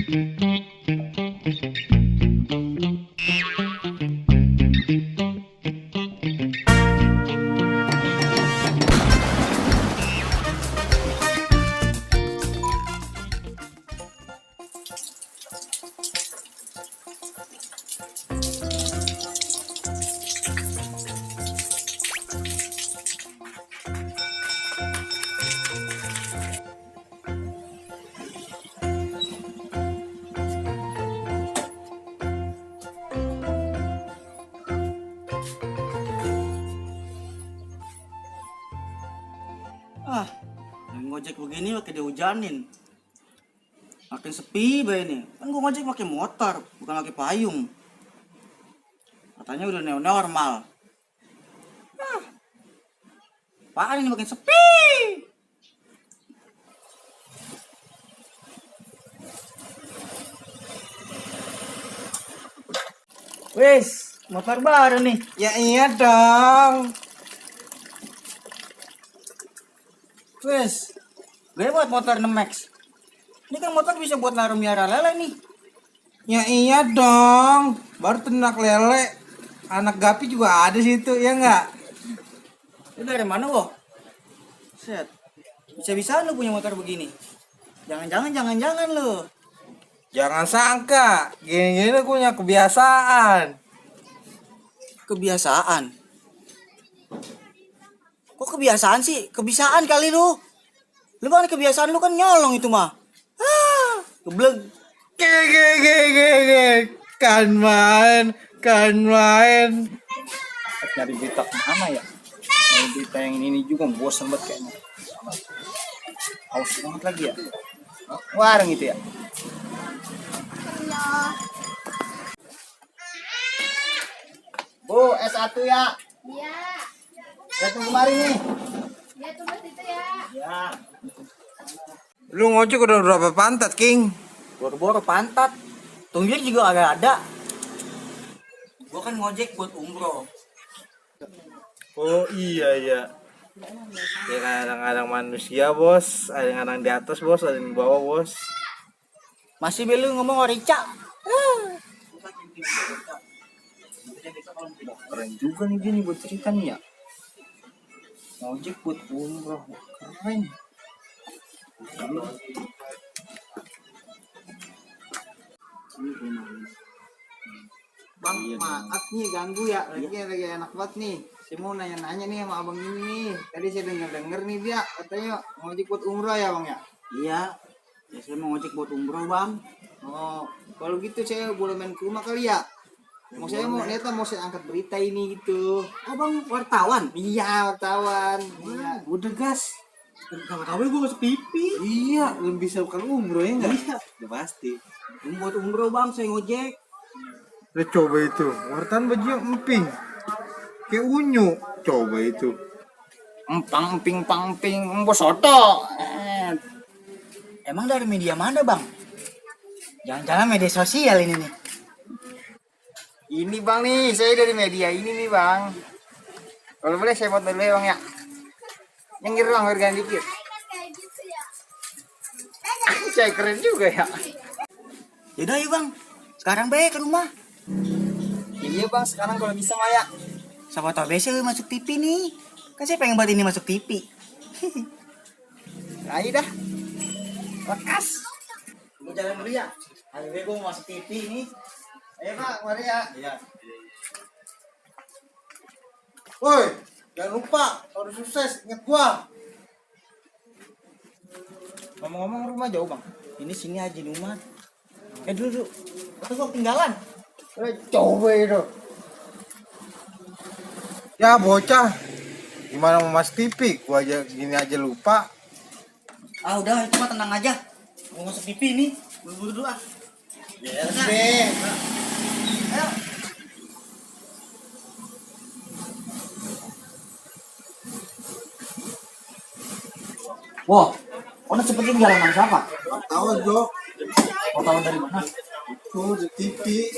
Ah, ngojek begini pakai dihujanin. Makin sepi bae nih. Kan gua ngojek pakai motor, bukan pakai payung. Katanya udah normal. Ah, apaan ini makin sepi? Wes, motor baru nih. Ya iya dong. Wes, gue buat motor Nemax. Ini kan motor bisa buat naruh miara lele nih. Ya iya dong. Baru ternak lele. Anak Gapi juga ada situ, ya enggak? Lu dari mana, Wo? Set. Bisa-bisa lu punya motor begini. Jangan lu. Jangan sangka, gini-gini punya kebiasaan. Kebiasaan. Kok kebiasaan sih? Kebiasaan kali lu. Lu kan kebiasaan lu kan nyolong itu mah. Ah, gebleg. Ge. Kan main. Nyari berita kemana ya? Mau berita yang ini juga bosan banget kayaknya. Haus banget lagi ya. Warung itu ya. Bu, S1 ya. Iya. Saya tunggu kemari nih. Ya tunggu situ ya. Ya. Lu ngojek udah berapa pantat, King? Boro-boro pantat. Tunjuk juga agak ada. Gua kan ngojek buat umroh. Oh iya ya. Ya kadang-kadang manusia, Bos. Ada yang kadang di atas, Bos, ada yang di bawah, Bos. Masih belu ngomong Orica. Keren juga nih gini buat cerita nih ya. Ojek buat umroh. Keren. Bang, maaf nih ganggu ya. Lagi enak banget nih. Saya mau nanya-nanya nih sama abang ini nih. Tadi saya denger nih dia katanya ngojek buat umroh ya, Bang ya? Iya. Ya saya mau ngojek buat umroh, Bang. Oh, kalau gitu saya boleh main ke rumah kali ya? Mau saya mau saya angkat berita ini gitu. Oh, Bang, wartawan. Iya, wartawan. Iya. Udah gas. Tahu gue masuk TV. Iya, belum bisa bukan umroh ya enggak? Iya. Udah pasti. Buat umroh, Bang, saya ngojek. Udah coba itu. Wartawan bajunya emping. Kayak unyu. Coba itu. Emping, bos soto. Emang dari media mana, Bang? Jangan-jangan media sosial ini nih. Ini Bang nih, saya dari media ini nih Bang. Kalau boleh saya foto dulu ya Bang ya. Nyengir Bang, harganya dikit. Saya keren juga ya. Yaudah yuk, Bang. Sekarang baik ke rumah. Iya bang, sekarang kalau bisa mah ya. Siapa tau besok masuk TV nih. Kan saya pengen buat ini masuk TV. Ayo dah. Lekas. Gue jalan dulu ya. Ayo gue mau masuk TV nih. Ayo Pak, mari ya. Iya. Woi, jangan lupa kalau sukses ingat gua. Ngomong-ngomong rumah jauh, Bang. Ini sini aja rumah. Dulu. Atau gue ketinggalan. Coba itu. Ya bocah. Gimana mau masuk TV? Gua aja gini aja lupa. Ah udah, itu mah tenang aja. Mau masuk TV nih. Buru-buru dulu ah. Yes, deh. Ayo. Wah, ono seperti jalanan siapa? Tahu Jo. Mau tahu dari mana? Tuh di TV.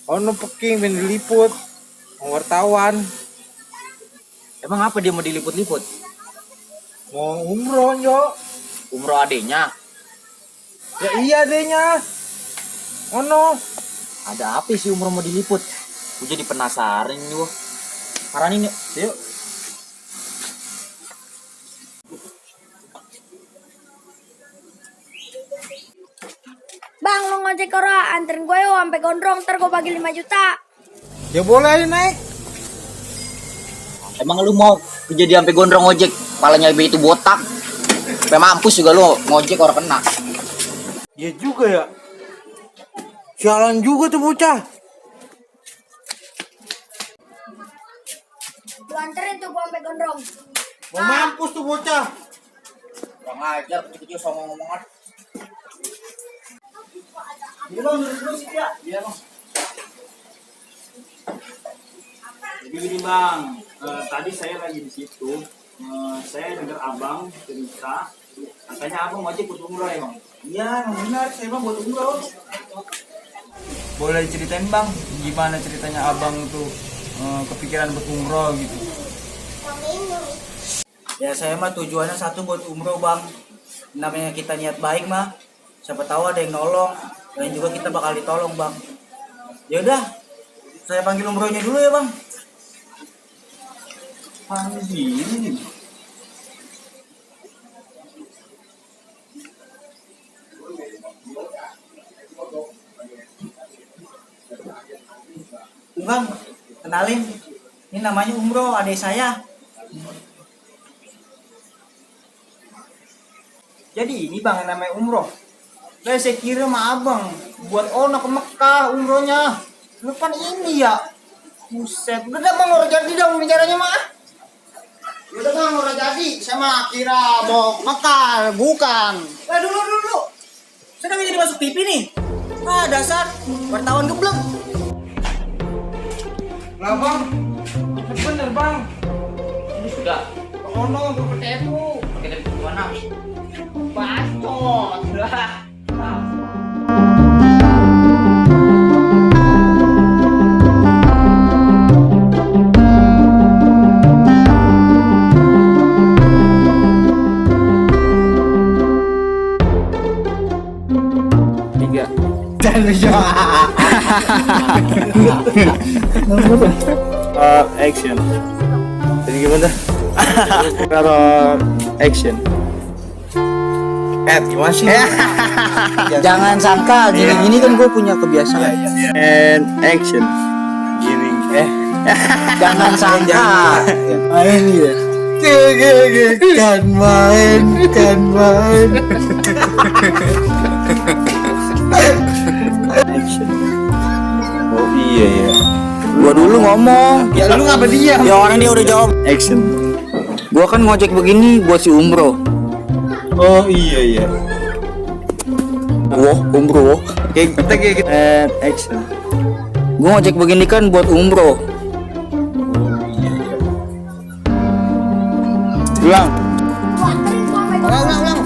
Ono peking ben diliput. Wartawan. Emang apa dia mau diliput-liput? Mau umroh Jo. Umroh adenya. Ya iya adanya. Ono. Ada apa sih umroh mau diliput? Gue jadi penasaran nih gua. Paranin yuk. Yuk. Bang, lo ngojek ora, anterin gue yuk sampai Gondrong, ntar gue bagi 5 juta. Ya boleh aja naik. Emang lu mau kejadian sampai gondrong ojek, palanya itu botak. Sampai mampus juga lu ngojek orang kena. Ya juga ya. Sialan juga tuh bocah. Lu anterin tuh gue sampai Gondrong. Mau mampus tuh bocah. Kurang ajar kecil-kecil sama ngomongan. Iya bang, dulu sih ya. Iya bang. Jadi gini bang, tadi saya lagi di situ. Saya dengar abang cerita, katanya abang wajib buat umroh ya bang. Iya, benar. Saya bang buat umroh. Boleh ceritain bang, gimana ceritanya abang tuh kepikiran buat umroh gitu? Ya saya mah tujuannya satu buat umroh bang. Namanya kita niat baik mah. Siapa tahu ada yang nolong. Dan juga kita bakal ditolong bang. Ya udah, saya panggil umrohnya dulu ya bang. Panggil gini. Bang, kenalin. Ini namanya umroh, adik saya. Jadi ini bang yang namanya umroh. Saya kira sama abang buat ono ke Mekah umrohnya. Lu kan ini ya. Buset, udah dah bang, orang jadi dong bicaranya mah. Udah bang, orang jadi. Saya mah kira mau ke Mekah, bukan. Dulu. Saya udah jadi masuk TV nih. Ah, dasar wartawan geblek. Lah bang, bener bang. Ini sudah. Ono gue ketemu. Kita di mana? Bacot. Tiga. Action. Jadi gimana? Kalau action. Gimana sih? Jangan sangka gini-gini kan gue punya kebiasaan. And action. Gini. Jangan sangka. Main ya. Kan main. Action. Oh iya ya. Gua dulu ngomong. Ya lu ngapa diam? Ya orang dia udah jawab. Action. Gua kan ngojek begini buat si umroh. Oh iya. Wah, umroh. Kita kayak gitu. And action. Gua ngojek begini kan buat umroh. Ulang. Lu anterin gue sampai Gondrong. Ulang.